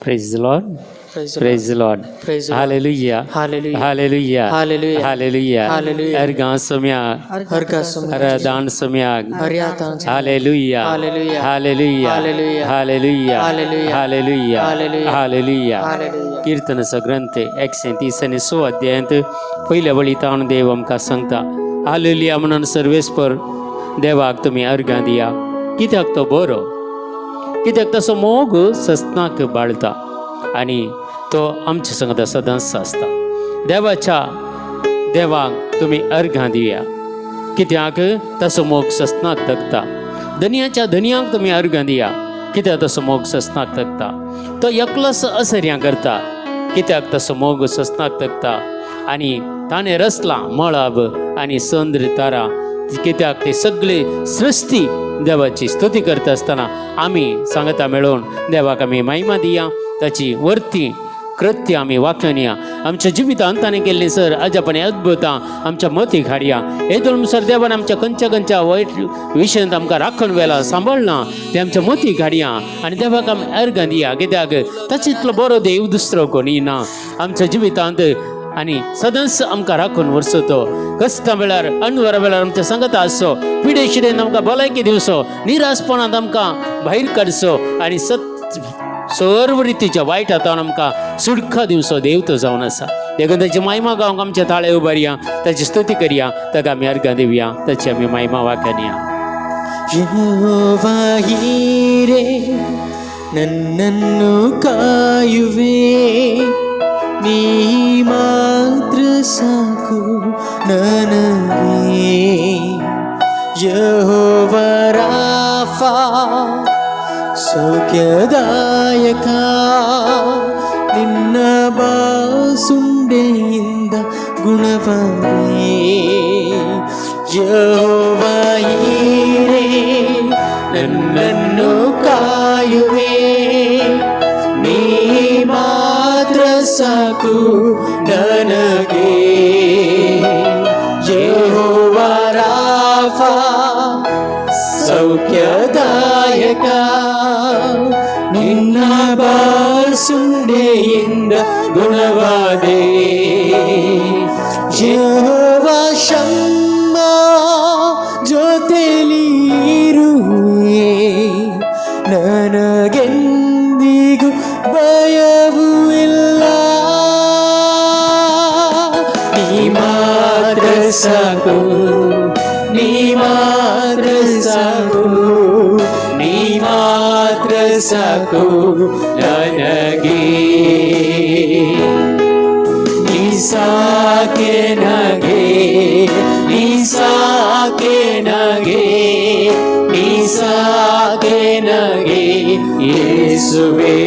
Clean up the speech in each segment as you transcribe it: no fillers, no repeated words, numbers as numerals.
Praise Lord. Praise the Lord. Praise Lord. Praise the Lord. Hallelujah. Hallelujah. Hallelujah. Hallelujah. Hallelujah. Hallelujah. अर्घां Saumya हरगा Sumya Hardan Saumya हरियातान Hallelujah. Hallelujah. Hallelujah. Hallelujah. Hallelujah. Hallelujah. Hallelujah. Hallelujah. Hallelujah. Hallelujah. कीर्तनाचो ग्रंथ 130 आणि 100 अध्यायांत पयल्या वळीतावन देव आमकां सांगता, hallelujah म्हणून सर्वेस्पर देवाक तुमी अर्घां दिया, कित्याक तो बरो, कित्याक तसो मोग सस्नाक बाळता आनी तो आमच्या संगता सदांच आसता. देवाच्या देवाक तुमी अर्घां दिया, कित्याक तसो मोग सस्नाक तगता. धनयाच्या धनयाक तुमी अर्घां दिया, कित्याक तसो मोग सस्नाक तगता. तो एकलोच असर्यां करता, कित्याक तसो मोग सस्नाक तगता. आनी ताणें रचलां मळब आनी चंद्र तारा, कित्याक ते सगळे सृश्टी देवाची स्तुती करता आसतना आमी सांगता मेळोवन देवाक आमी महिमा दिया, ताची वर्ती कृत्य आमी वाखाणया. आमच्या जिवितांत ताणें केल्लीं सर अजापणे अद्भुतां आमच्या मतीक हाडया. हेतून सर देवान आमच्या खंयच्या खंयच्या वायट विशयांत आमकां राखण व्हेलां, सांबाळ्ळां, तें आमच्या मतीक हाडया आनी देवाक आमी अर्घां दिया, कित्याक ताचे इतलो बरो देव दुसरो कोणी ना आमच्या जिवितांत आनी सदांच आमकां राखून व्हरचो. तो कश्टां वेळार, अनवरा वेळार आमच्या सांगता आसचो, पिडे शिडेन आमकां भलायकी दिवचो, निराशपणांत आमकां भायर काडचो आनी सत सर्व रितीच्या वायट हातान आमकां सुटका दिवचो देव तो जावन आसा. देखून ताची महिमा गावंक आमच्या ताळे उबारया, ताची स्तुती करया, ताका आमी अर्घां दिवया, ताची आमी महिमा वाखाणया. ಯೆಹೋವ ಹೀರೆ, ನನ್ನನ್ನು ಕಾಯುವೆ, ನೀ ಮಾತ್ರ ಸಾಕು ನನಗೆ. ಯೆಹೋವ ರಾಫಾ, ಸೌಖ್ಯದಾಯಕ, ನಿನ್ನ ಬಾಸುಂಡೆಯಿಂದ ಗುಣವಾದೆ. ಯೆಹೋವ ಹೀರೆ, ನನ್ನನ್ನು ಕಾಯುವೆ, ನೀ ಮಾತ್ರ ಸಾಕು ನನಗೆ. ಯೆಹೋವ ರಾಫಾ, ಸೌಖ್ಯದಾಯಕ, ನಿನ್ನ ಬಾಸುಂಡೆಯಿಂದ ಗುಣವಾದೆ. ಯೆಹೋವ ಶಮ್ಮ, ಜೊತೆಲಿ ಇರುವೆ, ನನಗೆಂದಿಗೂ ಭಯವೂ ಇಲ್ಲ. ನೀ ಮಾತ್ರ ಸಾಕು, ನೀ ಮಾತ್ರ ಸಾಕು, ನೀ ಮಾತ್ರ ಸಾಕು ನನಗೆ. ನೀ ಸಾಕೆ ನಗೆ, ನೀ ಸಾಕೆ ನಗೆ, ನೀ ಸಾಕೆ ನಗೆ ಯೇಸುವೇ.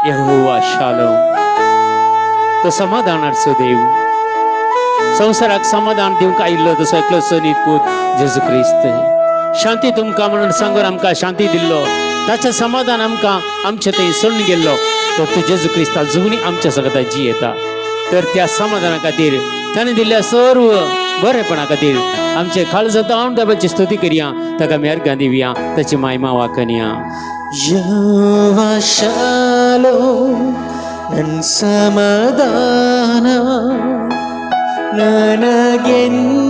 यहोवा शालोम, तो समाधानाचो देव. संवसाराक समाधान दिवंक आयिल्लो तसो एकलो सनीत पूत जेजू क्रिस्त. शांती तुमकां म्हणून सांगून आमकां शांती दिल्लो, ताचें समाधान आमकां आमचे थंय सोडून गेल्लो तो तूं जेजू क्रिस्त अजुनूय आमच्या सगळ्या जियेता. तर त्या समाधाना खातीर, ताणें दिल्ल्या सर्व बरेपणा खातीर आमचे काळजांत देवाची स्तुती करया, ताका आमी अर्घां दिवया, ताची महिमा वाखाणया. ಯೆಹೋವ ಶಾಲೋಮ್, ನನ್ ಸಮಾಧಾನ, ನನಗೆಂದಿಗೂ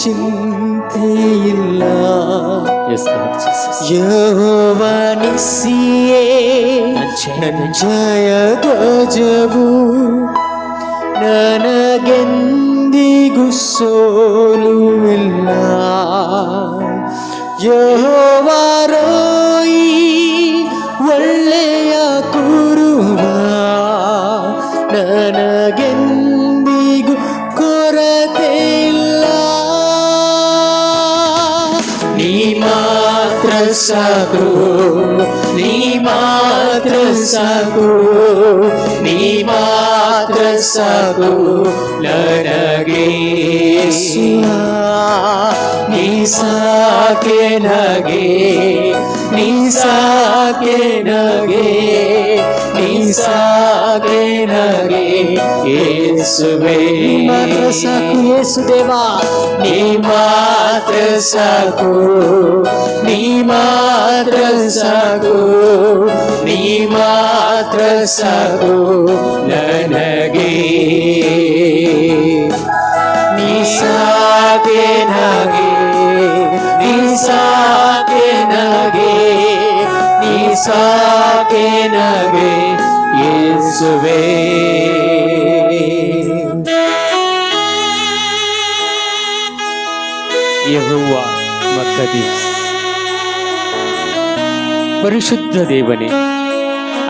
ಚಿಂತೆ ಇಲ್ಲ. Yes, Lord Jesus. ಯೆಹೋವ ನಿಸ್ಸಿಯೇ, ನನ್ನ ಜಯ ಧ್ವಜವು, ನನಗೆಂದಿಗೂ ಸೋಲುವಿಲ್ಲ. ಯೆಹೋವ ರೋಯಿ, ಒಳ್ಳೆಯ ಕುರುಬ, ನನಗೆಂದಿಗೂ ಕೊರತೆ ಇಲ್ಲ. ನೀ ಮಾತ್ರ ಸಾಕು, ನೀ ಮಾತ್ರ ಸಾಕು, ನೀ ಮಾತ್ರ ಸಾಕು ನನಗೆ. ನೀ ಸಾಕೆ ನಗೆ, ನೀ ಸಾಕೆ ನಗೆ, ನೀ ಸಾಕೆ ನಗೆ ಯೇಸುವೆ. ನೀ ಮಾತ್ರ ಸಾಕು ಯೇಸುದೇವ. ನೀ ಮಾತ್ರ ಸಾಕು, ನೀ ಮಾತ್ರ ಸಾಕು, ನೀ ಮಾತ್ರ ಸಾಕು ನನಗೆ. ನೀ ಸಾಕೆ ನಗೆ, ನೀ ಸಾಕೆ ನಗೆ, ನೀ ಸಾಕೆ ನಗೆ ಯೇಸುವೆ. ಯೆಹೋವ मक्कदीस, परिशुद्ध देवने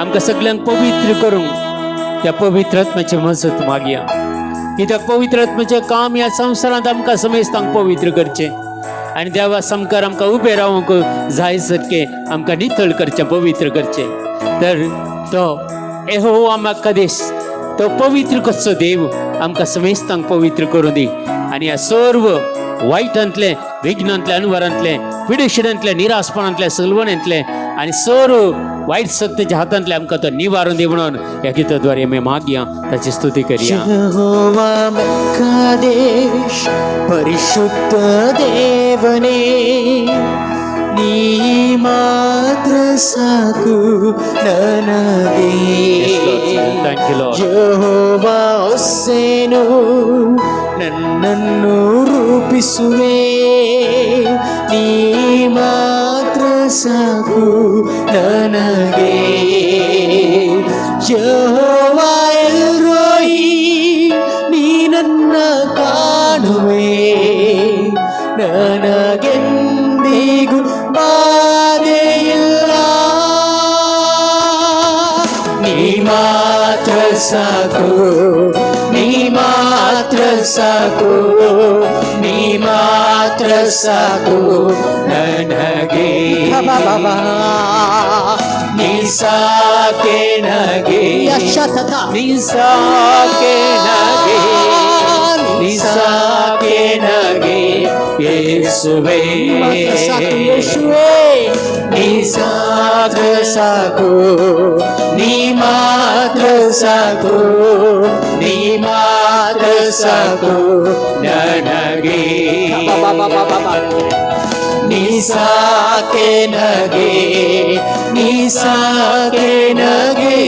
आमकां सगल्यांक पवित्र करूंक त्या पवित्र आत्म्याचे मजत मागया. कित्याक पवित्र आत्म्याचें काम ह्या संवसारांत आमकां समेस्तांक पवित्र करचें आनी देवा सामकार आमकां उबें रावंक जाय सारकें आमकां नितळ करचें, पवित्र करचें. तर तो यहोवा मक्कदीस, तो पवित्र करचो देव आमकां समेस्तांक पवित्र करूं दी आनी ह्या सर्व वायटांतले, विघ्नांतले, अनवरांतले, पिडेशिडांतले, निरासपणांतले, सलवणेंतले आनी सर्व वायट शक्तीच्या हातांतले आमकां तो निवारून दी म्हणून ह्या गिताद्वारे आमी मागया, ताची स्तुती करया. यहोवा मक्कादेश, ಪರಿಶುದ್ಧ ದೇವನೇ, ನೀ ಮಾತ್ರ ಸಾಕು ನನಗೆ. Yes, Lord. Thank you, Lord. Jehovah ಹೊಸೇನು, ನನ್ನನ್ನು ರೂಪಿಸುವೆ, ನೀ ಮಾತ್ರ ಸಾಕು ನನಗೆ. ಯೆಹೋವ ಎಲ್ರೋಯಿ, ನೀ ನನ್ನ ಕಾಣುವೆ, ನನಗೆಂದಿಗೂ ಬಾಧೆಯಿಲ್ಲ. ನೀ ಮಾತ್ರ ಸಾಕು, ನೀ ಮಾತ್ರ ಸಾಕು, ನೀ ಮಾತ್ರ ಸಾಕು ನನಗೆ. ನೀ ಸಾಕೆ ನಗೆ, ನೀ ಸಾಕೆ ನಗೆ, ನೀ ಸಾಕೆ ನಗೆ ಯೇಸುವೆ. ಸಾಕು ಯೇಸುವೇ. ನೀ ಮಾತ್ರ ಸಾಕು, ನೀ ಮಾತ್ರ ಸಾಕು, ನೀ ಮಾತ್ರ ಸಾಕು ನನಗೆ. ನೀ ಸಾಕೆ ನಗೆ, ನೀ ಸಾಕೆ ನಗೆ,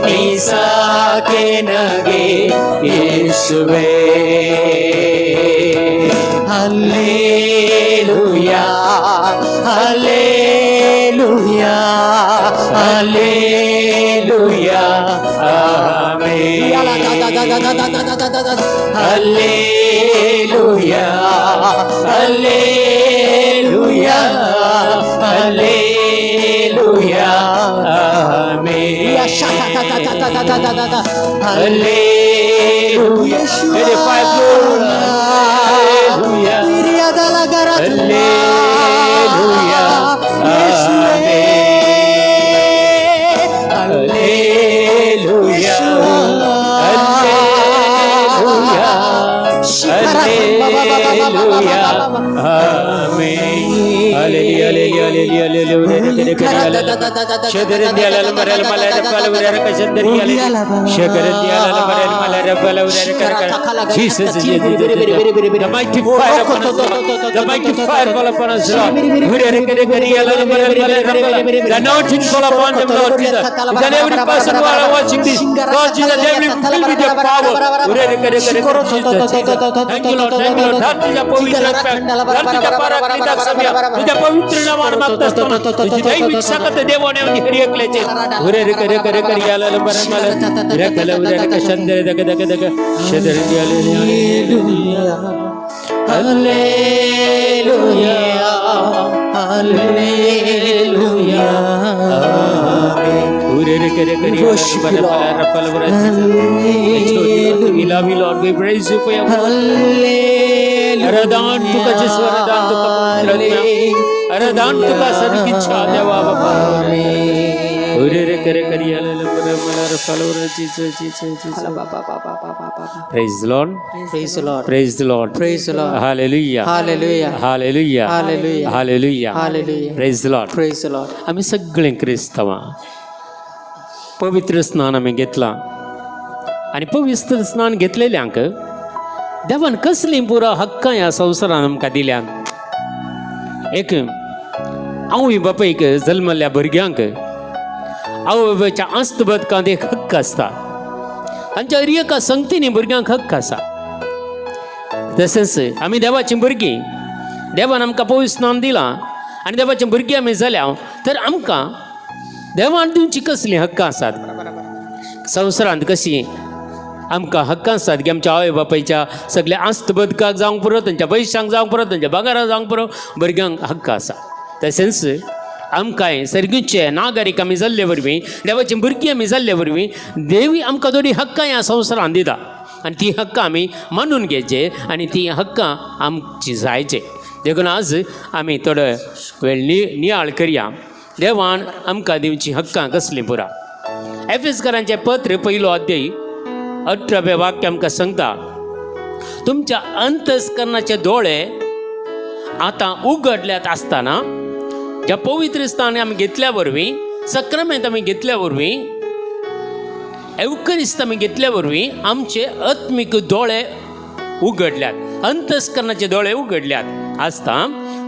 ನೀ ಸಾಕೆ ನಗೆ ಯೇಸುವೆ. Hallelujah, hallelujah, hallelujah, amen. Hallelujah, hallelujah, hallelujah, amen. Hallelujah. May the fire flow. Hallelujah. Hallelujah. Amen. Hallelujah. Hallelujah. Hallelujah. Amen. Hallelujah, hallelujah, hallelujah, hallelujah. Jesus, the mighty fire upon us, Lord. The mighty fire fall upon us, Lord. The anointing fall upon them, Lord Jesus. Then every person who are watching this, Lord Jesus, they will be filled with your power. Jesus, Jesus. Thank you, Lord. Thank you, Lord. तुझ्या पवित्र तुझ्या पराक्रिता सभ्या तुझ्या पवित्र नावान मागत असताना तुझी दैविक ताकद देवाने हरी एकल्याचे उरे रे करे करे करे याला लंबर मला रकल उरे रे शंदरे दग दग दग शदरे Hallelujah, Hallelujah. उरे रे करे करे Worship you, Lord. We love you, Lord. We praise you for your आराधन तुका जेसू, आराधन तुका पवित्र आत्मा, आराधन तुका सारखी इच्छा देवा बाबा. Praise Lord. Praise Lord. Praise Lord. Praise Lord. Hallelujah. Hallelujah. Hallelujah. Hallelujah. Hallelujah. Hallelujah. Praise Lord. Praise Lord. आमी सगळे क्रिस्तांवां पवित्र स्नान आमी घेतलां आनी पवित्र स्नान घेतलेल्यांक देवान कसलीं पुरो हक्कां ह्या संवसारान आमकां दिल्यात. एक आवय बापायक जल्मल्ल्या भुरग्यांक आवय बापायच्या आस्त बदकांत एक हक्क आसता. तांच्या हर एका संगतीनी भुरग्यांक हक्क आसा. तशेंच आमी देवाचीं भुरगीं, देवान आमकां पवित्र स्नान दिलां आनी देवाचीं भुरगीं आमी जाल्या तर आमकां देवान दिवची कसलीं हक्कां आसात. संवसारांत कशीं आमकां हक्कां आसात की आमच्या आवय बापायच्या सगल्या आस्त बदकाक जावंक पुरो, तांच्या पयशांक जावंक पुरो, तांच्या भांगराक जावंक पुरो, भुरग्यांक हक्क आसा. तशेंच आमकांय सर्गीचे नागरीक आमी जाल्ले वरवीं, देवाचीं भुरगीं आमी जाल्ले वरवीं देवी आमकां थोडीं हक्कां ह्या संवसारांत दिता आनी ती हक्कां आमी मानून घेवचे आनी ती हक्कां आमची जायचे. देखून आज आमी थोडो वेळ नियाळ करया देवान आमकां दिवची हक्कां कसलीं पुरा. एफिस्करांचें पत्र पयलो अध्याय 18वें वाक्य आमकां सांगता, तुमच्या अंतस्करणाचे दोळे आतां उगडल्यात आसतना ज्या पवित्र स्थान आमी घेतल्या वरवीं, सक्रामेंत आमी घेतल्या वरवीं, एवकरिस्त आमी घेतल्या वरवीं आमचे आत्मीक दोळे उगडल्यात, अंतस्करणाचे दोळे उगडल्यात आसता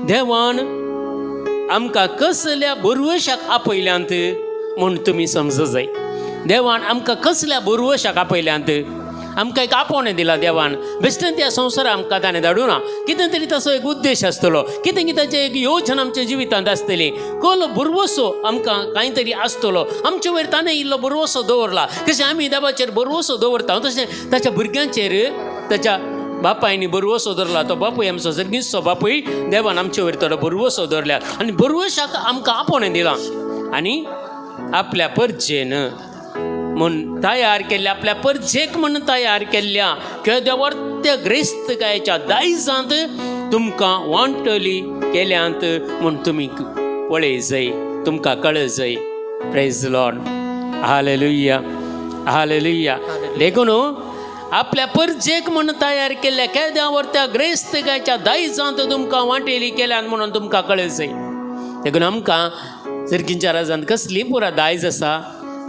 देवान आमकां कसल्या भरवशाक आपयल्यांत म्हूण तुमी समज जाय. देवान आमकां कसल्या भरवशाक आपयल्यांत, आमकां एक आपोवणें दिलां देवान. बेश्टें त्या संवसाराक आमकां ताणें धाडूं ना, कितें तरी ताचो एक उद्देश आसतलो, कितें कितें ताचें एक योजन आमच्या जिवितांत आसतली. कोलो भरवसो आमकां कांय तरी आसतलो, आमचे वयर ताणें इल्लो भरवसो दवरला. कशें आमी देवाचेर भरवसो दवरता तशें ताच्या भुरग्यांचेर ताच्या बापायनी भरवसो दवरला. तो बापूय आमचो सर्गीचो बापूय देवान आमचे वयर थोडो भरवसो दवरल्या आनी भरवशाक आमकां आपोवणें दिलां आनी आपल्या परजेन म्हूण तयार केल्ल्या, आपल्या परजेक म्हूण तयार केल्ल्या केद्या ग्रेस्तकायेच्या दायजांत तुमकां वांटली केल्यांत म्हूण तुमी पळय जाय, तुमकां कळ जाय. Praise Lord. Hallelujah. Hallelujah. देखून आपल्या परजेक म्हूण तयार केल्ल्या केद्या त्या ग्रेस्तकायच्या दायजांत तुमकां वांटेली केल्यान म्हणून तुमकां कळ जाय. देखून आमकां सर्गींच्या राजांत कसली पुरा दायज आसा,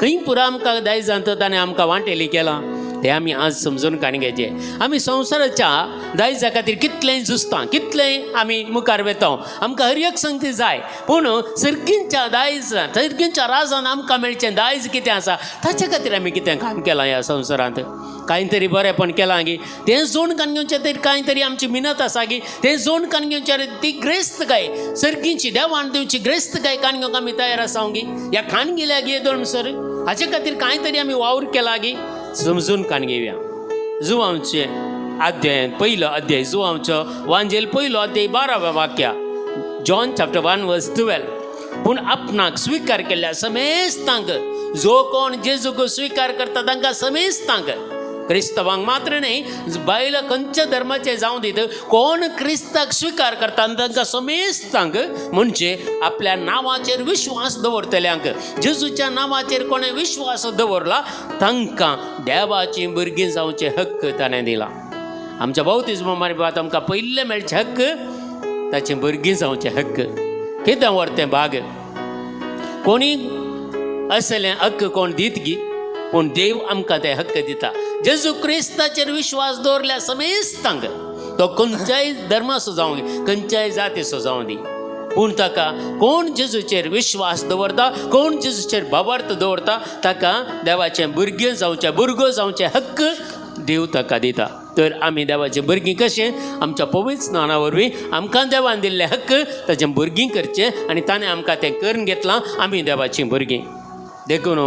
खंय पुरा आमकां दायजांत ताणें आमकां वांटेली केलां तें आमी आज समजून काणी घेवचें. आमी संवसाराच्या दायजा खातीर कितलेंय झुजता, कितलेंय आमी मुखार वेता, आमकां हर एक संगती जाय, पूण सर्गींच्या दायज, सर्गींच्या राजान आमकां मेळचें दायज कितें आसा ताचे खातीर आमी कितें काम केलां ह्या संवसारांत. कांय तरी बरेंपण केलां गी तें जोड कान घेवचें तरी कांय तरी आमची मिनत आसा गी तें जोड कान घेवचें ती ग्रेस्तकाय सर्गींची देवान दिवची ग्रेस्तकाय कान घेवंक आमी तयार आसा गी. ह्या खान गेल्या गी दोन सर हाचे खातीर कांय तरी आमी वावर केला गी समजून कान घेवया. जुवांचे अध्याय पयलो अध्याय, जुवांचो वांजेल पयलो अध्याय 12व्या वाक्या, जॉन चॅप्टर 1 वर्स 12. पूण आपणाक स्विकार केल्ल्या समेस्तांक, जो कोण जेजूक स्विकार करता तांकां समेस्तांक, क्रिस्तांवांक मात्र न्हय, बायल खंयच्या धर्माचे जावं दीत, कोण क्रिस्ताक स्विकार करता तांकां समेस्तांक, म्हणजे आपल्या नांवाचेर विश्वास दवरतल्यांक, जेजूच्या नांवाचेर कोणें विश्वास दवरला तांकां देवाचीं भुरगीं जावचे हक्क ताणें दिला. आमच्या बाप्तिज्मा मार्फत आमकां पयलें मेळचे हक्क ताचें भुरगीं जावचें हक्क. कितें व्हर तें भाग कोणी असलें हक्क कोण दीत गी, पूण देव आमकां ते हक्क दिता. जेजू क्रिस्ताचेर विश्वास दवरल्या समेस्तांक, तो खंयच्याय धर्माचो जावं दी, खंयच्याय जातीचो जावं दी, पूण ताका कोण जेजूचेर विश्वास दवरता, कोण जेजूचेर भावार्थ दवरता ताका देवाचें भुरगें जावचें, भुरगो जावचें हक्क देव ताका दिता. तर आमी देवाचीं भुरगीं कशें आमच्या पवित्र स्नाना वरवीं आमकां देवान दिल्लें हक्क ताचें भुरगीं करचें आनी ताणें आमकां तें करून घेतलां. आमी देवाचीं भुरगीं. देखून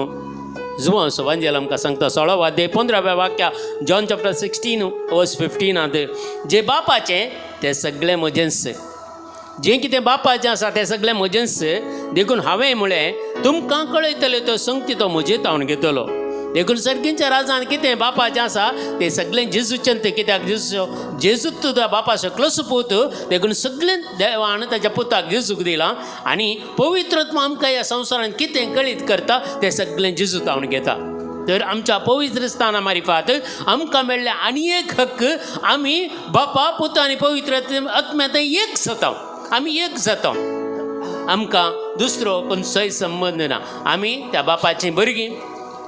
जुवांव वांजेल आमकां सांगता 16वो अध्याय 15व्या वाक्या, जॉन चॅप्टर 16 वर्स 15 जे बापाचें तें सगळें म्हजेंच, जें कितें बापाचें आसा तें सगळें म्हजेंच. देखून हांवें म्हळें तुमकां कळयतलें तो संगती तो म्हजे तावन घेतलो. देखून सर्गींच्या राजान कितें बापाचें आसा तें सगळें जेजूचें तें कित्याक जेजू जेजूच तुज्या बापा सकलोच पूत देखून सगळें देवान ताच्या पुताक जेजूक दिलां आनी पवित्र आत्मा आमकां ह्या संवसारांत कितें कळीत करता तें सगळें जेजू तावन घेता. तर आमच्या पवित्र स्थाना मारिफात आमकां मेळ्ळें आनी एक हक्क आमी बापा पुता आनी पवित्र आत्म्यांत एक जाता आमी एक जाता. आमकां दुसरो खंयचोय संबंद ना. आमी त्या बापाचीं भुरगीं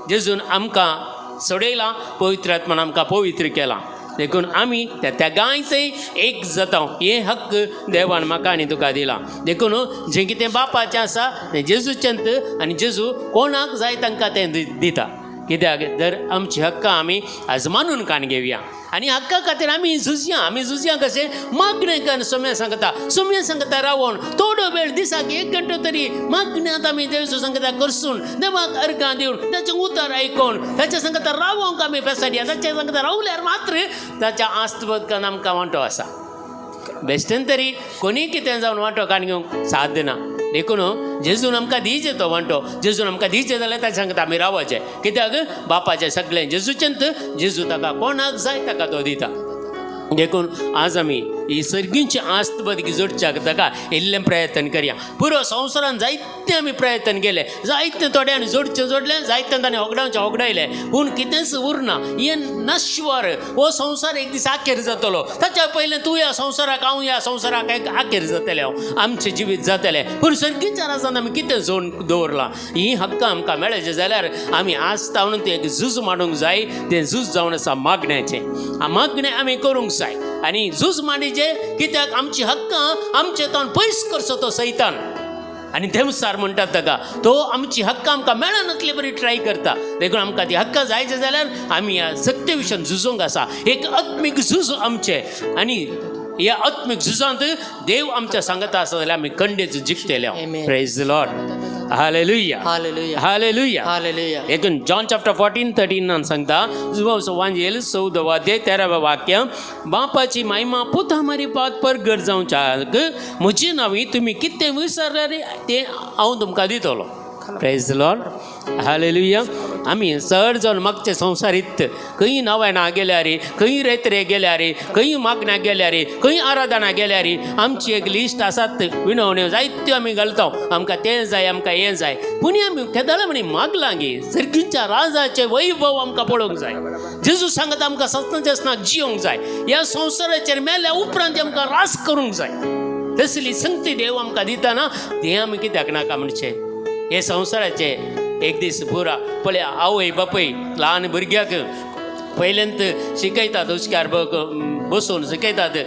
जेजून आमकां सोडयलां पवित्र आत्मान आमकां पवित्र केलां देखून आमी त्या त्यागांय थंय एक जाता. हे हक्क देवान म्हाका आनी तुका दिला. देखून जें कितें बापाचें आसा तें जेजूचें आनी जेजू कोणाक जाय तांकां तें दिता. कित्याक जर आमची हक्कां आमी आज मानून कान घेवया आनी हक्का खातीर आमी झुजया. आमी झुजया कशें मागणें कर सोम्या सांगता सोम्या सांगता रावोन थोडो वेळ दिसाक एक घंटो तरी मागण्यांत आमी देवाचो सांगता करसून देवाक अर्गां दिवन ताचें उतर आयकोन ताच्या सांगता रावोंक आमी पेसाडया. ताच्या सांगता रावल्यार मात्र ताच्या आस्तबदकान आमकां वांटो आसा. बेश्टेन तरी कोणीय कितें जावन वांटो कान घेवंक साध्य ना. देखून जेजून आमकां दिवचें तो वांटो जेजून आमकां दिवचें जाल्यार ताच्या सांगता आमी रावचें कित्याक बापाचें सगळें जेजूचेंत जेजू ताका कोणाक जाय ताका तो दिता. देखून आज आमी ही सर्गींची आस्त बदगी जोडच्याक ताका इल्लें प्रयत्न करया. पुरो संवसारान जायते आमी प्रयत्न केले जायते थोड्यांनी जोडचें जोडलें जायते ताणें होगडावचें होगडायलें पूण कितेंच उरना. हें नश्वर हो संवसार एक दीस आखेर जातलो. ताच्या पयलें तूं ह्या संवसाराक हांव ह्या संवसाराक एक आखेर जातलें हांव आमचें जिवीत जातलें. पूण सर्गींच्या राजान आमी कितें जोडून दवरलां ही हक्क आमकां मेळचें जाल्यार आमी आज तावन तें एक झूज मांडूंक जाय. तें झूज जावन आसा मागण्याचें. मागणें आमी करूंक जाय आनी झूज मांडीचें कित्याक आमची हक्कां आमचे तावन पयस करचो तो सैतान आनी देवसार म्हणटात ताका तो आमची हक्कां आमकां मेळनातले बरी ट्राय करता. देखून आमकां ती हक्कां जायचे जाल्यार आमी ह्या सत्य विशयान झुजूंक आसा. एक आत्मीक झूज आमचें आनी ह्या आत्मीक झुजांत देव आमच्या सांगता आसा जाल्यार आमी खंडीत जिखतले. Praise the Lord. Hallelujah. Hallelujah. Hallelujah. Hallelujah. देखून जॉन चॅप्टर 14:13 सांगता वांजेल 14 अध्याय 13 वाक्य बापाची महिमा पुता मारिफात परगट जावच्याक म्हजी नांवी तुमी कितें विसरल्यार तें हांव तुमकां दितलो. Praise the Lord. Hallelujah. आमी चड जावन मागचे संवसारीत खंय नव्याना गेल्यार खंय रेत्रे गेल्यार खंय मागण्या गेल्यार खंय आराधना गेल्यार आमची एक लिस्ट आसात विनवण्यो जायत्यो आमी घालता. आमकां तें जाय आमकां हें जाय पूण आमी केदळा म्हणी मागलां गे सर्गींच्या राजाचें वैभव आमकां पळोवंक जाय. जेजू सांगता आमकां सत्नाक जियोंक जाय. ह्या संवसाराचेर मेल्या उपरांत आमकां रास करूंक जाय. तसली संगती देव आमकां दिताना तें आमी कित्याक नाका म्हणचें. हे संवसाराचे एक दीस पुरा पळय आवय बापूय ल्हान भुरग्याक पयल्यांत शिकयतात हुस्क्यार बसून शिकयतात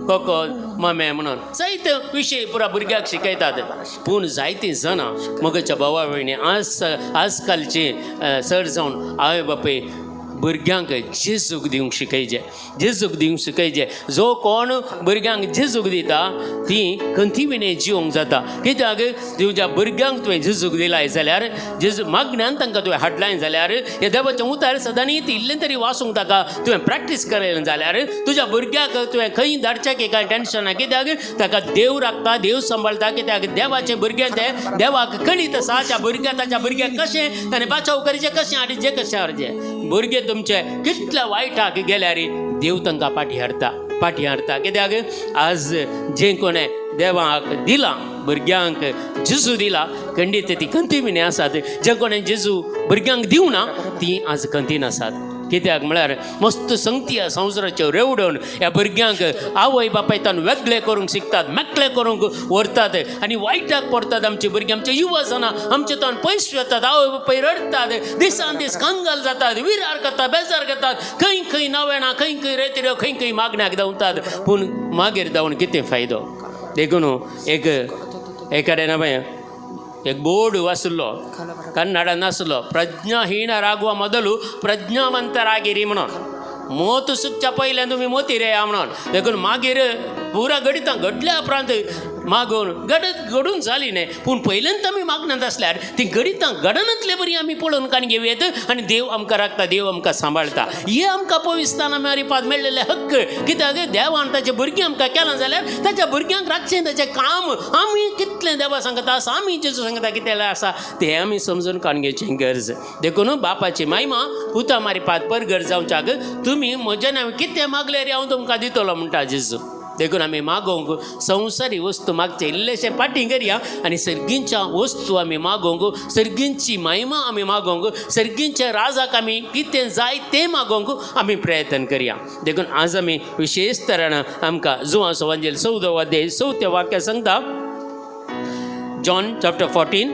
कोको ममे म्हणून जायते विशय पुरा भुरग्याक शिकयतात. पूण जायतीं जाणां मगच्या भावा भयणी आज आजकालची चड जावन आवय बापूय भुरग्यांक जेजूक दिवंक शिकयचे जेजूक दिवंक शिकयचे. जो कोण भुरग्यांक जेजूक दिता ती खंती विणे जिवंक जाता. कित्याक तुज्या भुरग्यांक तुवें जेजूक दिलाय जाल्यार जेजू मागण्यान तांकां तुवें हाडलाय जाल्यार हे देवाचें उतार सदांनी इल्लें तरी वाचूंक ताका तुवें प्रॅक्टीस करयलें जाल्यार तुज्या भुरग्याक तुवें खंय धाडच्याक कांय टेंशन ना. कित्याक ताका देव राखता देव सांबाळटा. कित्याक देवाचें भुरगें तें देवाक कळीत आसा त्या भुरग्या ताच्या भुरग्याक कशें ताणें बाचाव करचें कशें आनी जे कशें हाडचें. भुरगे तुमचे कितल्या वायटाक गेल्यार देव तांकां पाटी हाडटा पाटी हाडटा. कित्याक आज जें कोणें देवाक दिलां भुरग्यांक जेजू दिला खंडीत ती खंती विणे आसात. जें कोणें जेजू भुरग्यांक दिवना ती आज खंतीन आसात. कित्याक म्हळ्यार मस्त संगती ह्या संवसाराच्यो रेवडून ह्या भुरग्यांक आवय बापायतान वेगळे करूंक शिकतात मेकळे करूंक व्हरतात आनी वायटाक पडतात. आमची भुरगीं आमचे युवा जाणां आमचे तान पयस वतात. आवय बापाय रडटात दिसान दीस कंगाल जातात विरार करतात बेजार करतात खंय खंय नवेणां खंय खंय रेतिऱ्यो खंय खंय मागण्याक धांवतात. पूण मागीर धांवन कितें फायदो. देखून एक एकाडे नवें एक बोर्ड आशिल्लो कन्नडान आसलो प्रज्ञाहीणरागुವ ಮೊದಲು प्रज्ञाವಂतरागिरी म्हणून. मोत सुकच्या पयलें तुमी मोती रेया म्हणून. देखून मागीर पुरा घडितां घडल्या उपरांत मागून घडत घडून जाली न्हय, पूण पयल्यान आमी मागनात आसल्यार ती घडितां घडनातले बरी आमी पळोवन काणी घेवं येत आनी देव आमकां राखता, देव आमकां सांबाळटा. हे आमकां पविस्ताना मारिपाद मेळ्ळेले हक्क. कित्याक देवान ताचे भुरगीं आमकां केलां जाल्यार ताच्या भुरग्यांक राखचें ताचें काम. आमी कितलें देवा सांगता आसा, आमी जेजू सांगता कितें आसा तें आमी समजून काडून घेवचें गरज. देखून बापाची महिमा पुता मारिपाद परगट जावच्याक तुमी म्हज्या नांव कितें मागल्यार हांव तुमकां दितलो म्हणटा जेजू. देखून आमी मागोवंक संवसारी वस्तू मागचे इल्लेशें फाटीं करया आनी सर्गींच्या वस्तू आमी मागोवंक, सर्गींची महिमा आमी मागोवंक, सर्गींच्या राजाक आमी कितें जाय तें मागोवंक आमी प्रयत्न करया. देखून आज आमी विशेश तरान आमकां जुवांचो वांजेल 14 अध्याय 4 वाक्य सांगता, जॉन चॅप्टर 14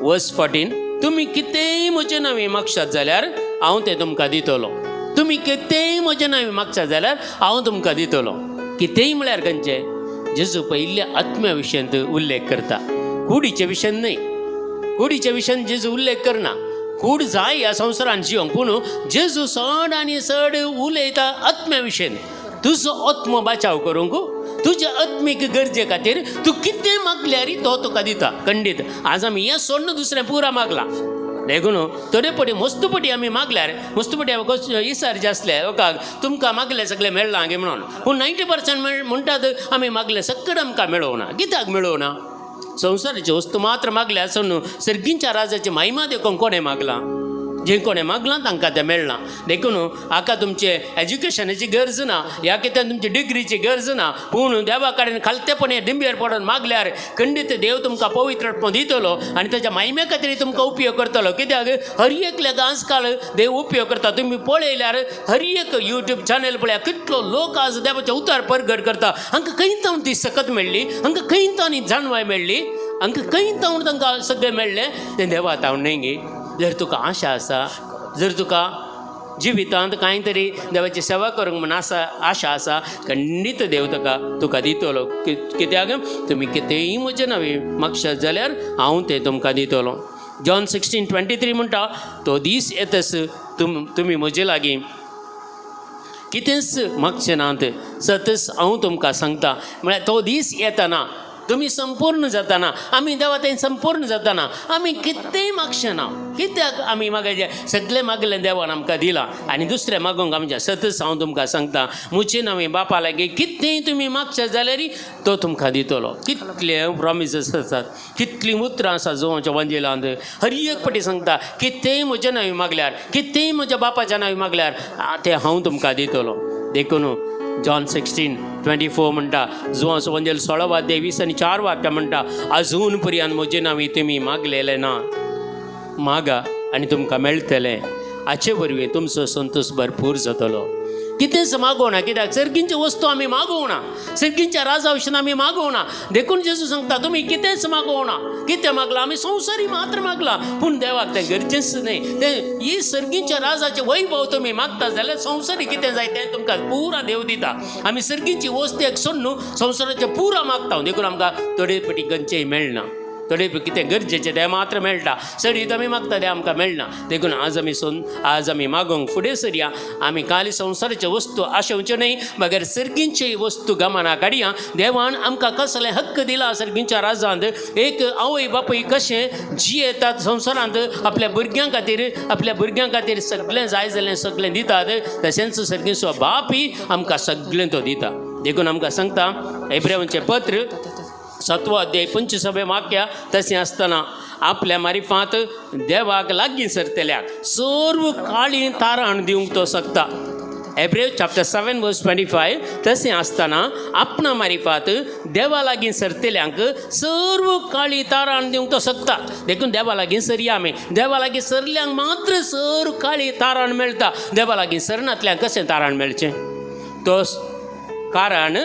वर्स 14, तुमी कितेंय म्हजें नांव मागशात जाल्यार हांव तें तुमकां दितलो. तुमी कितेंय म्हजें नांव मागशात जाल्यार हांव तुमकां दितलो. कितेंय म्हळ्यार खंयचें? जेजू पयल्या आत्म्या विशयांत उल्लेख करता, कुडीच्या विशयान न्हय. कुडीच्या विशयान जेजू उल्लेख करना. कूड जाय ह्या संवसारान जिवंक, पूण जेजू चड आनी चड उलयता आत्म्या विशयान. तुजो आत्मो बाचाव करूंक, तुज्या आत्मीक गरजे खातीर तूं कितें मागल्यार तो तुका दिता खंडीत. आज आमी हें सोडून दुसरें पुरा मागलां. देखून थोडे पटी मस्तपटी आमी मागल्यार मस्तपटी इसारचे आसले लोकांक तुमकां मागलें सगळें मेळ्ळां गे म्हणून, पूण 90% म्हणटात आमी मागलें सगळें आमकां मेळोवना. कित्याक मेळोवना? संवसाराची वस्तू मात्र मागल्या सोडून सर्गींच्या राजाची महिमा देखून कोणें मागलां? जे कोणें मागलां तांकां तें मेळ्ळां. देखून हाका तुमचे एज्युकेशनाची गरज ना, ह्या कित्याक तुमची डिग्रीची गरज ना, पूण देवा कडेन खालतेपणे दिंबेर पडून मागल्यार खंडीत देव तुमकां पवित्र आत्मो दितलो आनी ताच्या महिमे खातीर तुमकां उपयोग करतलो. कित्याक हर एकल्याक आजकाल देव उपयोग करता. तुमी पळयल्यार हर एक यूट्यूब चॅनल पळया, कितलो लोक आज देवाचें उतर परगट करता. हांकां खंय तावन ती सकत मेळ्ळी, हांकां खंय तावन ही जाणवाय मेळ्ळी, हांकां खंय तावन तांकां सगळें मेळ्ळें तें देवा तावन न्हय गे. जर तुका आशा आसा, जर तुका जिवितांत कांय तरी देवाची सेवा करूंक म्हण आसा आशा आसा, खंडीत देव तुका तुका दितलो. कित्याक तुमी कितेंय म्हजें नवें मागशात जाल्यार हांव तें तुमकां दितलो. जॉन 16:23 म्हणटा, तो दीस येतस तुमी म्हजे लागीं कितेंच मागचें नात, सतच हांव तुमकां सांगता. म्हळ्यार तो दीस येतना तुमी संपूर्ण जाताना, आमी देवा थंय संपूर्ण जाताना आमी कितेंय मागचें ना. कित्याक आमी मागचें? सगळें मागलें देवान आमकां दिलां आनी दुसरें मागूंक आमचें. सतच हांव तुमकां सांगता, म्हजे नांवे बापा लागीं कितेंय तुमी मागचें जाल्यार तो तुमकां दितलो. कितले प्रोमिसीस आसात, कितलीं उतरां आसा जुवांच्या वंजेलांत. हर एक पटी सांगता, कितेंय म्हज्या नांवे मागल्यार, कितेंय म्हज्या बापाच्या नांवे मागल्यार तें हांव तुमकां दितलो. देखून जॉन 16:24 म्हणटा, जुवांचो वंजेल 16 अध्याय 24 वाक्य म्हणटा, अजून पर्यंत म्हजे नांवी तुमी मागलेलें ना, मागा आनी तुमकां मेळटलें, हाचे वरवीं तुमचो संतोश भरपूर जातलो. कितेंच मागोवना, कित्याक सर्गींच्यो वस्तू आमी मागोवना, सर्गींच्या राजा विशीं आमी मागोवना. देखून जेजू सांगता, तुमी कितेंच मागोवना. कितें मागलां आमी? संवसारी मात्र मागलां, पूण देवाक तें गरजेच न्हय. तें ही सर्गींच्या राजाचें वैभव तुमी मागता जाल्यार संवसारी कितें जाय तें तुमकां पुरा देव दिता. आमी सर्गींची वस्तू एक सोडून संवसाराचें पुरा मागता, देखून आमकां थोडे पटी खंयचेय मेळना. थोडे कितें गरजेचें तें मात्र मेळटा, चडीत आमी मागता तें आमकां मेळना. देखून आज आमी सोन आज आमी मागोवंक फुडें सरया. आमी खाली संवसाराच्यो वस्तू आशेवच्यो न्हय, मगर सर्गींच्यो वस्तू गमना काडया. देवान आमकां कसलें हक्क दिला सर्गींच्या राजांत? एक आवय बापूय कशें जियेतात संवसारांत, आपल्या भुरग्यां खातीर, आपल्या भुरग्यां खातीर सगळें जाय जाल्लें सगळें दितात, तशेंच सर्गींचो बापूय आमकां सगळें तो दिता. देखून आमकां सांगता एब्रेवांचें पत्र 7वो अध्याय 25वें वाक्य, तशें आसतना आपल्या मारिफात देवाक लागीं सरतल्याक सर्व काळी ताराण दिवंक तो शकता. एब्रेव चॅप्टर 7 वर्स 25, तशें आसतना आपणा मारिफात देवा लागीं सरतल्यांक सर्व काळी ताराण दिवंक तो शकता. देखून देवा लागीं सरया आमी. देवा लागीं सरल्यांक मात्र सर्व काळी ताराण मेळटा. देवा लागीं सरनातल्यांक कशें ताराण मेळचें? तो कारण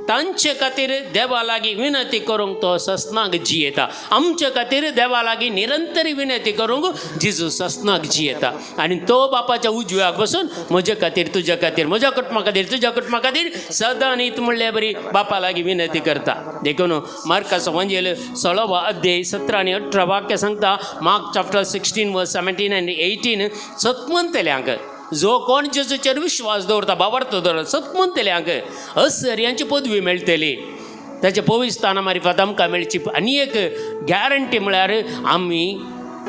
तांचे खातीर देवा लागीं विनंती करूंक तो ससनाक जियेता. आमचे खातीर देवा लागीं निरंतर विनंती करूंक जेजू ससनाक जियेता आनी तो बापाच्या उजव्याक बसून म्हजे खातीर, तुज्या खातीर, म्हज्या कुटुंबा खातीर, तुज्या कुटुंबा खातीर सदां नीत म्हणले बरी बापा लागीं विनंती करता. देखून मार्काचो वंजेल 16वो अध्याय 17 आनी 18 वाक्य सांगता, मार्क चॅप्टर 16 वर्स 17 आनी 18, सतमंतल्यांक जो कोण जेजूचेर विश्वास दवरता, भावार्थ दवरता, सत म्हणटल्यांक असर्यांची पदवी मेळटली. ताच्या पवित्र मारिफात आमकां मेळची आनी एक गॅरंटी म्हळ्यार आमी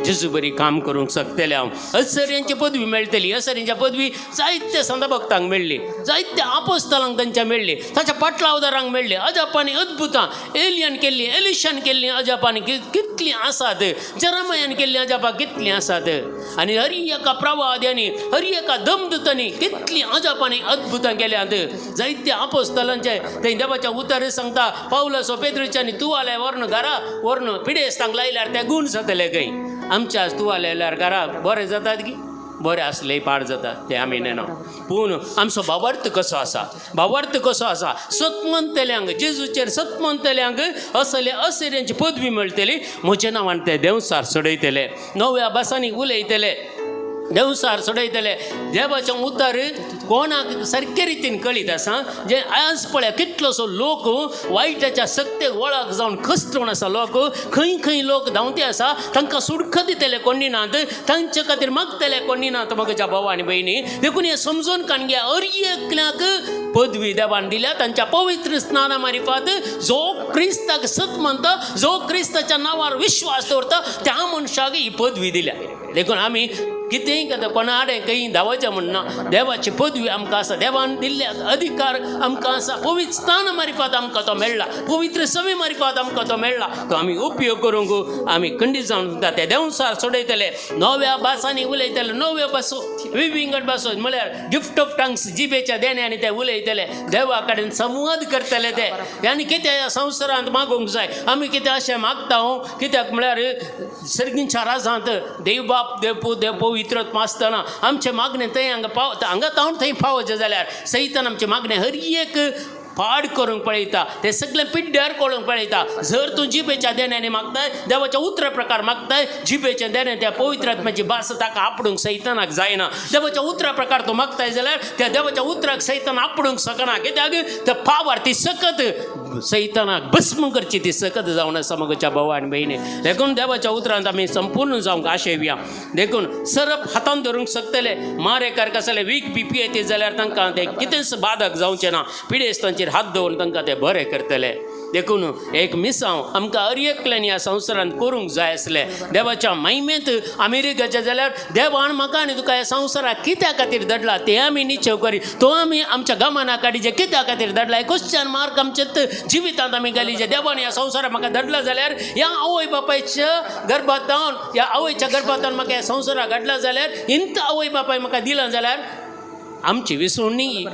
जेजू बरी काम करूंक शकतले. हांव असर्यांची पदवी मेळटली. असर्यांच्या पदवी जायते संत भक्तांक मेळ्ळी, जायते आपोस्तलांक तांच्या मेळ्ळी, ताच्या पाटलावदारांक मेळ्ळी. अजापांनी अद्भुतां एलियन केल्ली, एलिशान केल्ली अजापांनी कितलीं आसात, जरामयान केल्लीं अजापां कितलीं आसात, आनी हर एका प्रवाद्यांनी, हर एका दमदुतांनी कितलीं अजापांनी अद्भुतां केल्यांत. जायते आपोस्तलांचे थंय देवाच्या उतर सांगता, पावलाचो पेद्रुच्यानी तुवाले व्हरून घरा व्हरून पिडेस्तांक लायल्यार ते गूण जातले खंय. आमच्या तुवाले लायल्यार घरा बरें जातात की बरें आसले पाड जातात ते आमी नेना. पूण आमचो भावार्थ कसो आसा, भावार्थ कसो आसा? सत म्हणटल्यांक, जेजूचेर सत म्हणटल्यांक असले असऱ्यांची पदवी मेळटली. म्हज्या नांवान ते देंवचार सोडयतले, नव्या भासांनी उलयतले, देंवचार सोडयतले. देवाचें उतर कोणाक सारके रितीन कळीत आसा, जे आज पळय कितलोसो लोक वायटाच्या सक्तेक वळख जावन कश्टोण आसा. लोक खंय खंय लोक धांवते आसा, तांकां सुडख दितले कोणी नात, तांचे खातीर मागतले कोणी नात. म्हज्या भाव आनी भयणी, देखून हें समजून काणग्या, हर एकल्याक पदवी देवान दिल्या तांच्या पवित्र स्नाना मारिफात. जो क्रिस्ताक सत मानता, जो क्रिस्ताच्या नांवार विश्वास दवरता, त्या मनशाक ही पदवी दिल्या. देखून आमी कितेंय करता, कोणा आडें खंय धांवचें म्हणना. देवाची पदवी आमकां आसा, देवान दिल्ले अधिकार आमकां आसा. पवित्र स्नान मारिफात आमकां तो मेळ्ळा, पवित्र सवे मारिफात आमकां तो मेळ्ळा, तो आमी उपयोग करूंक आमी खंडीत जावन सुद्दां ते देंवचार सोडयतले, नव्या भासांनी उलयतले. नव्यो भासो, विविंगड भासो म्हळ्यार गिफ्ट ऑफ टंग्स, जिबेच्या देण्यानी ते उलयतले, देवा कडेन संवाद करतले ते. आनी कितें ह्या संवसारांत मागूंक जाय आमी, कितें अशें मागता हांव, कित्याक म्हळ्यार सर्गींच्या राजांत देव बाप, देव पूत, देव पवित्र आसतना आमचें मागणें थंय हांगा पाव, हांगा तावन थंय पावचें जाल्यार सैतान आमचें मागणें हर एक पाड करूंक पळयता, ते सगळें पिड्ड्यार करूंक पळयता. जर तूं जिबेच्या देण्यानी मागताय, देवाच्या उतरा प्रकार मागताय, जिबेच्या देण्यान त्या पवित्र आत्म्याची भास ताका आपडूंक सैतानाक जायना. देवाच्या उतरा प्रकार तूं मागताय जाल्यार त्या देवाच्या उतराक सैतान आपडूंक शकना, कित्याक ते पावर, ती सकत सैतानाक भस्म करची ती सकत जावन आसा. म्हज्या भाव आनी भयणी, देखून देवाच्या उतरांत आमी संपूर्ण जावंक आशेवया. देखून सरप हातान धरूंक शकतले, मारेकार कसले वीक बीपी येते जाल्यार तांकां ते कितेंच बादक जावचें ना, पिडेस्तांचेर हात दवरून तांकां ते बरे करतले. देखून एक मिसांव आमकां हर एकल्यान ह्या संवसारांत करूंक जाय आसलें. देवाच्या महिमेंत अमेरिकेच्या जाल्यार देवान म्हाका आनी तुका ह्या संवसाराक कित्या खातीर धाडला तें आमी निश्चय करी, तो आमी आमच्या गमना काडीचे कित्या खातीर धाडला क्वेश्चन मार्क आमच्या जिवितांत आमी घालीचे. देवान ह्या संवसाराक म्हाका धाडला जाल्यार ह्या आवय बापायच्या गर्भांत, ह्या आवयच्या गर्भांत म्हाका ह्या संवसाराक घडला जाल्यार, इंत आवय बापाय म्हाका दिला जाल्यार आमची विसरून न्ही,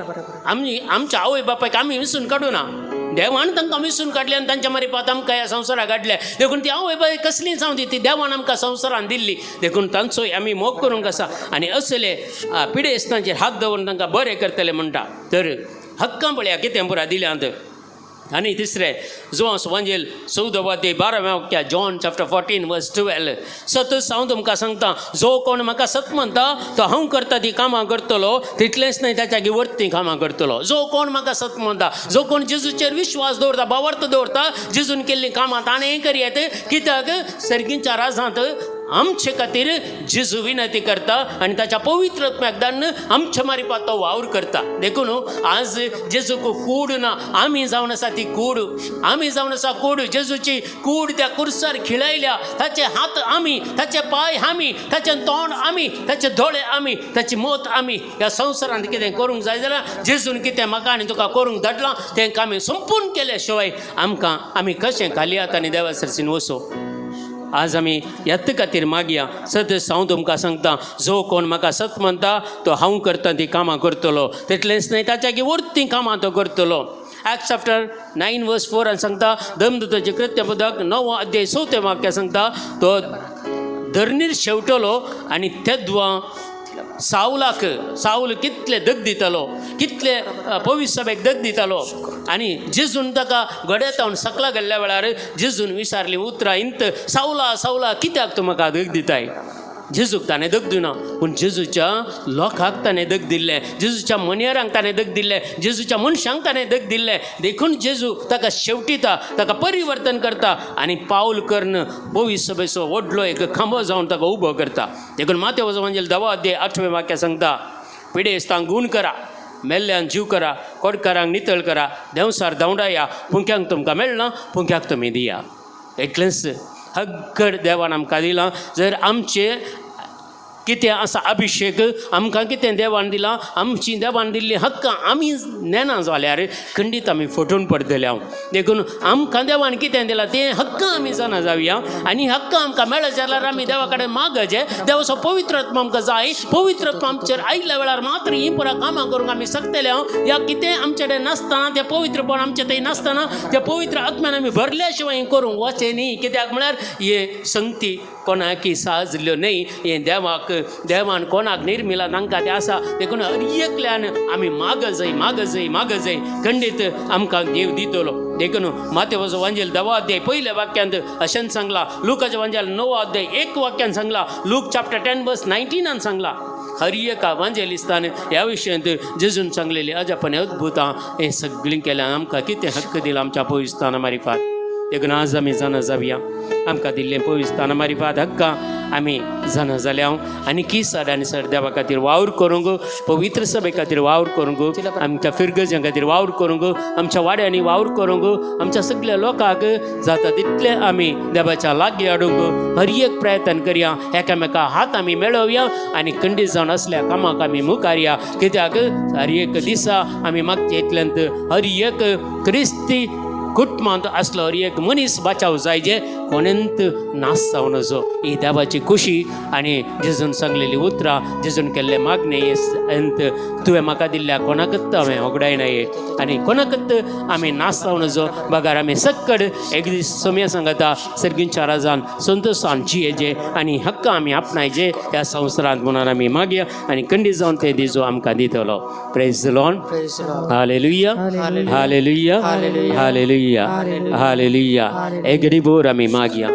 आमी आमच्या आवय बापायक आमी विसरून काडूना, देवान तांकां विसरून काडले आनी तांच्या मारिपात आमकां ह्या संवसाराक काडले. देखून ती आवय बापाय कसली जावं दी, ती देवान आमकां संवसारान दिल्ली, देखून तांचोय आमी मोग करूंक आसा. आनी असले पिडेस्तांचेर हात दवरून तांकां बरें करतले म्हणटा. तर हक्कां पळया कितें पुरा दिल्यांत. आनी तिसरें, जुवांव वांजेल 14वां अध्याय 12व्या वाक्या, जॉन चॅप्टर 14 वर्स 12. सतच हांव तुमकां सांगता, जो कोण म्हाका सत म्हणटा तो हांव करता ती कामां करतलो, तितलेंच न्हय, ताच्या वरतीं कामां करतलो. जो कोण म्हाका सत म्हणटा, जो कोण जेजूचेर विश्वास दवरता, भावार्थ दवरता, जेजून केल्लीं कामां ताणें करयत, कित्याक सर्गींच्या राजांत आमचे खातीर जेजू विनंती करता आनी ताच्या पवित्र आत्म्याक धाडून आमच्या मारिपात तो वावर करता. देखून आज जेजूक कूड ना, आमी जावन आसा ती कूड, आमी जावन आसा कूड. जेजूची कूड त्या कुर्सार खिळयल्या. ताचे हात आमी, ताचे पांय आमी, ताचें तोंड आमी, ताचे दोळे आमी, ताची मत आमी. ह्या संवसारांत कितें करूंक जाय जाल्यार जेजून कितें म्हाका आनी तुका करूंक धाडलां तें आमी संपूर्ण केले शिवाय आमकां आमी कशें खाली हातांनी देवा सरसीन वचूं? आज आमी ह्याच खातीर मागया. सदस हांव तुमकां सांगता, जो कोण म्हाका सत म्हणटा तो हांव करता ती कामां करतलो, तितलेंच न्हय, ताच्या वरतीं कामां तो करतलो. ऍक्ट चॅप्टर 9 वर्स 4 सांगता, धर्मदूताचें कृत्य पदक 9वो अध्याय 4थें वाक्य सांगता, तो धरणीर शेवटलो आनी तेद्वां सावलाक, सावल कितले दग दितालो, कितले पवित्र सभेक दग दितालो, आनी जेजून ताका घड्यातावन सकला गेल्ल्या वेळार जेजून विचारली उतरां इंत, "सावला, सावला, कित्याक तूं म्हाका दग दिताय?" जेजूक ताणें दग दिना, पूण जेजूच्या लोकांक ताणें दग दिल्लें, जेजूच्या मनेरांक ताणें दग दिल्लें, जेजूच्या मनशांक ताणें दग दिल्लें. देखून जेजू ताका शेवटिता, ताका परिवर्तन करता आनी पावल करून पवित्र सभेचो व्हडलो एक खांबो जावन ताका उबो करता. देखून मातेव वांजेल 10वो अध्याय 8वें वाक्य सांगता. पिडेस्तांक गूण करा, मेल्ल्यांक जीव करा, कोडकारांक नितळ करा, देंवसार धांवडाया, पुंक्यांक तुमकां मेळना पुंक्याक तुमी दिया. इतलेंच हक्कड देवान आमकां दिलां. जर आमचें कितें आसा अभिशेक आमकां कितें देवान दिलां, आमची देवान दिल्ली हक्कां आमी नेना जाल्यार खंडीत आमी फटून पडटले हांव. देखून आमकां देवान कितें दिलां तें हक्क आमी जाणा जावया आनी हक्क आमकां मेळत जाल्यार आमी देवा कडेन मागचें. देवाचो पवित्र आत्मा आमकां जाय. पवित्र आत्मा आमचेर आयिल्ल्या वेळार मात्र हीं पुरा कामां करूंक आमी शकतले हांव. या कितें आमचे कडेन नासतना, तें पवित्रपण आमचें थंय नासतना, त्या पवित्र आत्म्यान आमी भरल्या शिवाय हें करूंक वचें न्ही. कित्याक म्हळ्यार हे संगती कोणाकी साजल्यो न्हय, हें देवाक देवान कोणाक निर्मिला तांकां तें आसा. देखून हर एकल्यान आमी माग जाय, माग जाय, माग जाय, खंडीत आमकां देव दितलो. देखून मातेवचो वांजेल 10 अध्याय पयल्या वाक्यांत अशेंच सांगलां. लुकाचें वांजेल 9 अध्याय 1 वाक्यान सांगलां. लूक चॅप्टर 10 वर्स 19 सांगलां. हर एका वांजेलिस्तान ह्या विशयांत जेजून सांगलेली अजापने अद्भुतां हें सगळीं केल्यां. आमकां कितें हक्क दिला आमच्या पविस्ताना मारिफात. देखून आज आमी जाणा जावया आमकां दिल्लें पविस्ताना मारिफात हक्कां आमी जाणा जाल्या आनी की सर आनी सर देवा खातीर वावर करूंक, पवित्र सभे खातीर वावर करूंक, आमच्या फिरगजां खातीर वावर करूंक, आमच्या वाड्यांनी वावर करूंक, आमच्या सगळ्या लोकांक जाता तितले आमी देवाच्या लागीं हाडूंक हर एक प्रयत्न करया. एकामेका हात आमी मेळोवया आनी खंडीत जावन असल्या कामाक आमी मुखार या. कित्याक हर एक दिसा आमी मागचे इतल्यांत हर एक क्रिस्ती कुटुंबांत आसलो हर एक मनीस बाचाव जाय जे कोणेंत नाश जावं नजो. ही देवाची खुशी आनी जेजून सांगलेली उतरां, जेजून केल्ले मागणे अंत तुवें म्हाका दिल्ल्या कोणाकच हांवें होगडायना आनी कोणाकच आमी नाश जावं नजो, बगार आमी सक्कड एक दीस सोम्या सांगता सर्गींच्या राजान संतोशान जियेजे आनी हक्क आमी आपणायचे ह्या संवसारांत म्हणून आमी मागया आनी खंडीत जावन ते दिजो आमकां दितलो. Praise the Lord. Praise the Lord. Hallelujah, hallelujah, hallelujah, hallelujah. एक बोर आमी मागया.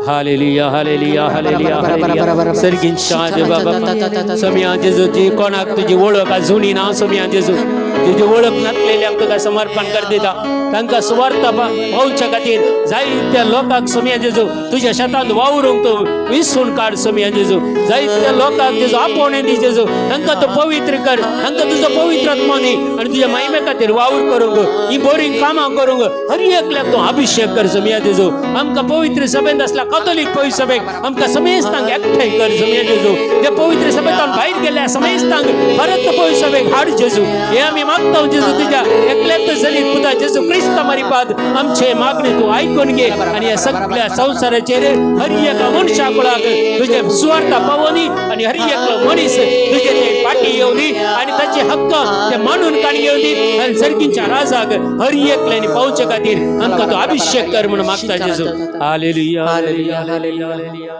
Hallelujah, hallelujah, hallelujah, hallelujah. सर्गींच्या देवा बापा, सोम्या जेजू, जी कोणाक तुजी वळख अजुनी ना, सोम्या जेजू, तुजी वळख नासलेल्यांक तुका समर्पण कर दिता. तांकां सुवार्थ पावच्या खातीर जायत्या लोकांक सोम्या जेजू तुज्या शेतांत वावरूंक तूं विसून काड. सोम्या जेजू, जायत्या लोकांक जेजू आपोवणें दी. जेजू, तांकां तूं पवित्र कर, तांकां तुजो पवित्र आत्मो दी आनी तुज्या महिमे खातीर वावर करूंक, ही बरीं कामां करूंक हर एकल्याक तूं अभिशेक कर. सोम्या जेजू, आमकां पवित्र सभेंत आसल्या कथोलीक पवित्र सभेक आमकां समेस्तांक एकठांय कर. सोम्या जेजू, ते पवित्र सभेंतल्यान भायर गेल्ल्या समेस्तांक परत पवित्र सभेक हाड. जेजू, हे आमी मागता. जेजू, तुज्या एकल्याच जलीत पुता जेजू क्रिस्ता मारिफात आमचे मागणे तूं आयकून घे आनी ह्या सगळ्या संवसाराचेर हर एका मनशा कुळाक तुजे सुवार्था पावोनी आनी हर एकलो मनीस तुजे ते फाटी येवनी आनी ताचे हक्क ते मानून काणी घेवनी आनी सर्गींच्या राजाक हर एकल्यानी पावचे खातीर आमकां तो अभिशेक कर म्हणून मागता. जेजू, hallelujah, hallelujah, hallelujah.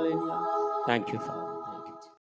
Thank you.